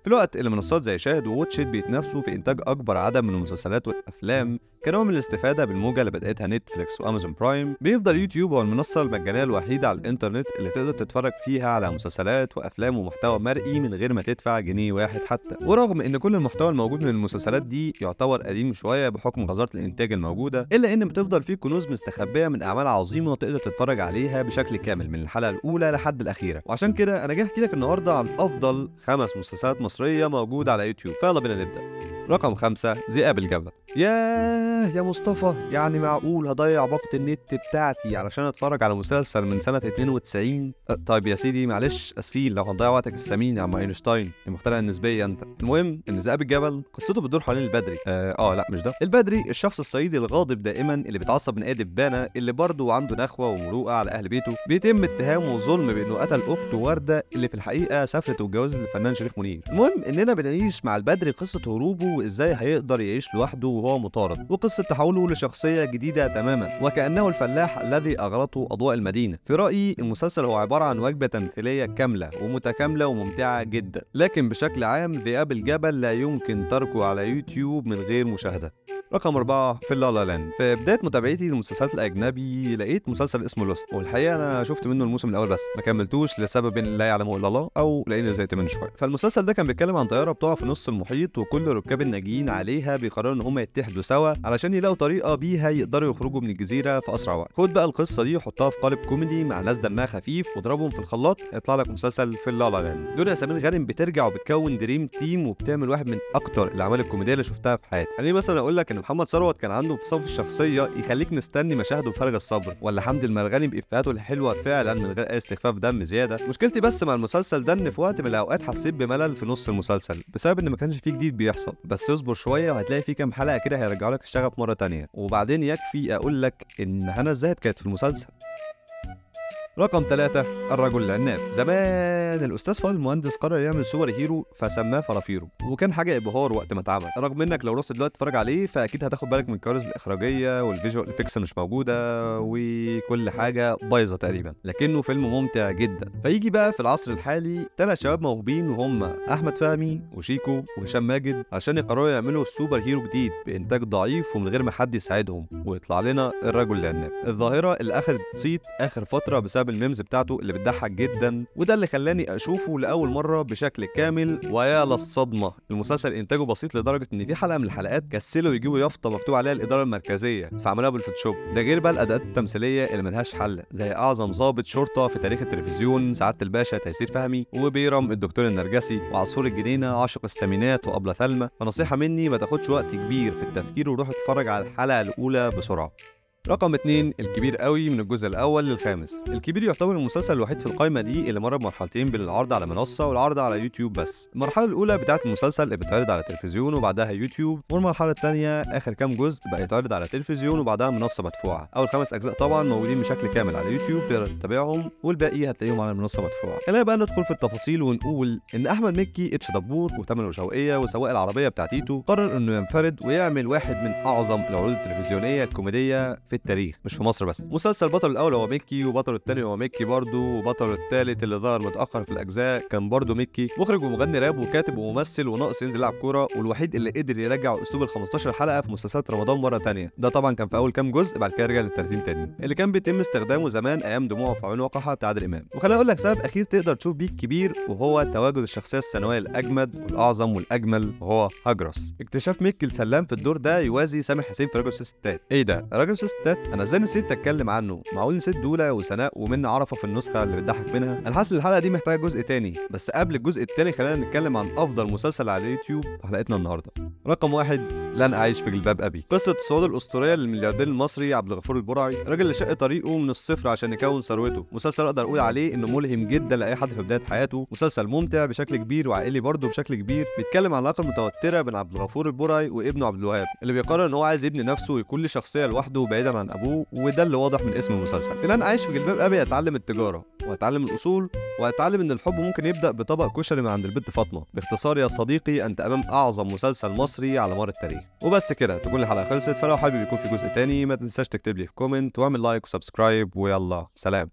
في الوقت اللي منصات زي شاهد و Watch It بيتنافسوا في انتاج اكبر عدد من المسلسلات والافلام كنوع من الاستفادة بالموجة اللي بداتها نتفليكس وامازون برايم، بيفضل يوتيوب هو المنصة المجانية الوحيدة على الانترنت اللي تقدر تتفرج فيها على مسلسلات وافلام ومحتوى مرئي من غير ما تدفع جنيه واحد حتى. ورغم ان كل المحتوى الموجود من المسلسلات دي يعتبر قديم شوية بحكم غزارة الانتاج الموجودة، الا ان بتفضل فيه كنوز مستخبيه من اعمال عظيمة تقدر تتفرج عليها بشكل كامل من الحلقة الاولى لحد الاخيرة. وعشان كده انا جاي احكي لك النهارده عن افضل 5 مسلسلات مصرية موجودة على يوتيوب، فيلا بينا نبدا. رقم 5 ذئاب الجبل. ياه يا مصطفى، يعني معقول هضيع باقة النت بتاعتي علشان اتفرج على مسلسل من سنة 92؟ طيب يا سيدي معلش اسفين لو هنضيع وقتك الثمين يا عم اينشتاين المخترع النسبية انت. المهم ان ذئاب الجبل قصته بتدور حوالين البدري، لا مش ده، البدري الشخص الصعيدي الغاضب دائما اللي بيتعصب من اي دبانة، اللي برضه عنده نخوة ومروءة على اهل بيته. بيتم اتهامه ظلم بانه قتل اخته وردة اللي في الحقيقة سافرت واتجوزت الفنان شريف منير. المهم اننا بنعيش مع البدري قصة هروبه وازاي هيقدر يعيش لوحده وهو مطارد، وقصة تحوله لشخصية جديدة تماما وكأنه الفلاح الذي أغرته أضواء المدينة. في رأيي المسلسل هو عبارة عن وجبة تمثيلية كاملة ومتكاملة وممتعة جدا، لكن بشكل عام ذئاب الجبل لا يمكن تركه على يوتيوب من غير مشاهدة. رقم 4 في لا لا لاند. في بداية متابعتي للمسلسلات الأجنبي لقيت مسلسل اسمه Lost، والحقيقة أنا شفت منه الموسم الأول بس ما كملتوش لسبب لا يعلمه إلا الله أو لأني زهقت منه شوية. فالمسلسل ده كان بيتكلم عن طيارة بتقع في نص المحيط، وكل ركاب الناجيين عليها بيقرروا إن هم يتحدوا سوا علشان يلاقوا طريقة بيها يقدروا يخرجوا من الجزيرة في أسرع وقت. خد بقى القصة دي وحطها في قالب كوميدي مع ناس دمها خفيف واضربهم في الخلاط، هيطلع لك مسلسل في لا لا لاند. دنيا سمير غانم بترجع وبتكون dream team وبتعمل واحد من أكتر الأعمال الكوميدية اللي شفتها في حياتي. يعني مثلا أقول لك إن محمد ثروت كان عنده انفصام في الشخصية يخليك مستني مشاهده بفارغ الصبر، ولا حمدي المرغني بإفيهاته الحلوة فعلا من غير أي استخفاف دم زيادة. مشكلتي بس مع المسلسل ده إن في وقت من الأوقات حسيت بملل في نص المسلسل بسبب إن ما كانش فيه جديد بيحصل، بس اصبر شوية وهتلاقي فيه كام حلقة كده هيرجعوا لك الشغف مرة تانية. وبعدين يكفي أقول لك إن هنا الزاهد كانت في المسلسل. رقم 3 الرجل العناب. زمان الاستاذ فؤاد المهندس قرر يعمل super hero فسماه فرافيرو، وكان حاجة ابهار وقت ما اتعمل، رغم انك لو رحت دلوقتي تتفرج عليه فاكيد هتاخد بالك من الكوارث الاخراجيه وال visual effects مش موجودة وكل حاجة بايظة تقريبا، لكنه فيلم ممتع جدا. فيجي بقى في العصر الحالي 3 شباب موهوبين وهم احمد فهمي وشيكو وهشام ماجد عشان يقرروا يعملوا super hero جديد بانتاج ضعيف ومن غير ما حد يساعدهم، ويطلع لنا الرجل العناب، الظاهرة اللي اخذت صيت اخر فترة بسبب ال memes بتاعته اللي بتضحك جدا، وده اللي خلاني اشوفه لاول مرة بشكل كامل. ويا للصدمه، المسلسل انتاجه بسيط لدرجة ان في حلقة من الحلقات كسلوا يجيبوا يافطة مكتوب عليها الادارة المركزية فعملوها بالفوتوشوب. ده غير بقى الاداءات التمثيلية اللي ملهاش حل، زي اعظم ضابط شرطه في تاريخ التلفزيون سعادة الباشا تيسير فهمي، وبيرم الدكتور النرجسي، وعصفور الجنينة عاشق السمينات، وابله ثلمى. فنصيحه مني ما تاخدش وقت كبير في التفكير وروح اتفرج على الحلقة الاولى بسرعة. رقم 2 الكبير قوي من الجزء الاول للخامس. الكبير يعتبر المسلسل الوحيد في القائمة دي اللي مر بمرحلتين بين العرض على منصة والعرض على يوتيوب بس. المرحلة الاولى بتاعه المسلسل اللي بيتعرض على التلفزيون وبعدها يوتيوب، والمرحلة الثانية اخر كام جزء بقى يتعرض على التلفزيون وبعدها منصة مدفوعة. اول 5 اجزاء طبعا موجودين بشكل كامل على يوتيوب تقدر تتابعهم، والباقي هتلاقيهم على منصة مدفوعة. خلينا بقى ندخل في التفاصيل ونقول ان احمد مكي اتش دبور وتامر وشوقيه وسواق العربية بتاع تيتو قرر انه ينفرد ويعمل واحد من اعظم العروض التلفزيونية الكوميدية في التاريخ، مش في مصر بس. مسلسل بطل الاول هو ميكي، وبطل الثاني هو ميكي برضه، وبطل الثالث اللي ظهر متاخر في الاجزاء كان برضه ميكي. مخرج ومغني راب وكاتب وممثل وناقص ينزل يلعب كورة، والوحيد اللي قدر يرجع اسلوب ال 15 حلقة في مسلسلات رمضان مرة ثانية. ده طبعا كان في اول كام جزء، بعد كده رجع لل 30 تاني اللي كان بيتم استخدامه زمان ايام دموع في عيون وقحه بتاع عادل امام. وخليني اقول لك سبب اخير تقدر تشوف بيه الكبير، وهو تواجد الشخصية الثانوية الاجمد والاعظم والاجمل وهو هجرس. اكتشاف ميكي لسلام في الدور ده يوازي سامح حسين في رجل ستات. ايه ده رجل ستات؟ انا ازاي نسيت اتكلم عنه؟ معقول نسيت دولة وسناء ومنى عرفه في النسخة اللي بتضحك منها؟ انا حاسس ان الحلقة دي محتاجه جزء تاني، بس قبل الجزء التاني خلينا نتكلم عن افضل مسلسل على اليوتيوب في حلقتنا النهارده. رقم 1 لن اعيش في جلباب ابي. قصة الصعود الاسطورية للملياردير المصري عبد الغفور البرعي، الراجل اللي شق طريقه من الصفر عشان يكون ثروته. مسلسل اقدر اقول عليه انه ملهم جدا لاي حد في بداية حياته، مسلسل ممتع بشكل كبير وعائلي برضه بشكل كبير، بيتكلم عن العلاقة المتوتره بين عبد الغفور البرعي وابنه عبد الوهاب اللي بيقرر ان هو عايز يبني نفسه ويكون له شخصية لوحده بعيدا عن ابوه، وده اللي واضح من اسم المسلسل. في لن اعيش في جلباب ابي اتعلم التجارة واتعلم الاصول واتعلم ان الحب ممكن يبدا بطبق كشري من عند البنت فاطمة. باختصار يا صديقي انت امام اعظم مسلسل مصري على مر التاريخ. وبس كده تكون الحلقة خلصت، فلو حابب يكون في جزء تاني ما تنساش تكتب لي في comment واعمل like و subscribe، ويلا سلام.